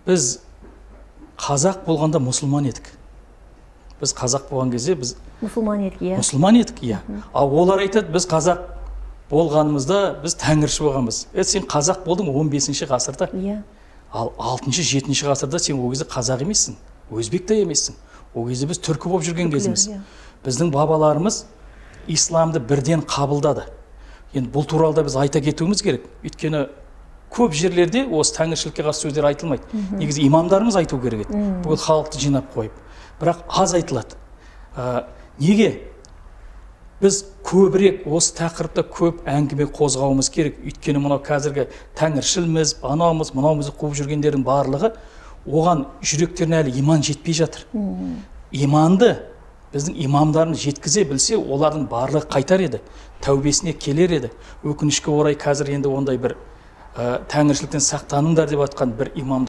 Біз қазақ болғанда мұсылман едік. Біз қазақ болған кезде біз мұсылман едік, иә. Мұсылман едік, иә. Ал олар айтады, біз қазақ болғанымызда біз тәңірші болғанбыз. Сен қазақ болдың 15 ғасырда. Иә. Ал 6-7 ғасырда сен ол кезде қазақ емессің, өзбек те емессің. Ол кезде біз түркі болып жүрген кезіміз. Біздің бабаларымыз исламды бірден қабылдады. Енді бұл туралы да біз айта кетуіміз керек. Өйткені көп жерлерде осы тәңіршілікке қатысты сөздер айтылмайды. Негізі имамдарымыз айту керек еді. Бүкіл халықты жинап қойып. Бірақ аз айтылады. Неге? Біз көбірек осы тақырыпта көп әңгіме қозғауымыз керек. Өйткені мынау қазіргі тәңіршілміз, анаумыз, мынаумызды қуып жүргендердің барлығы оған жүректеріне әлі иман жетпей жатыр. Иманды біздің имамдарымыз жеткізе білсе, олардың барлығы қайтар еді, тәубесіне келер еді. Өкінішке орай қазір енді ондай бір тәңіршіліктен сақтаныңдар деп атқан бір имам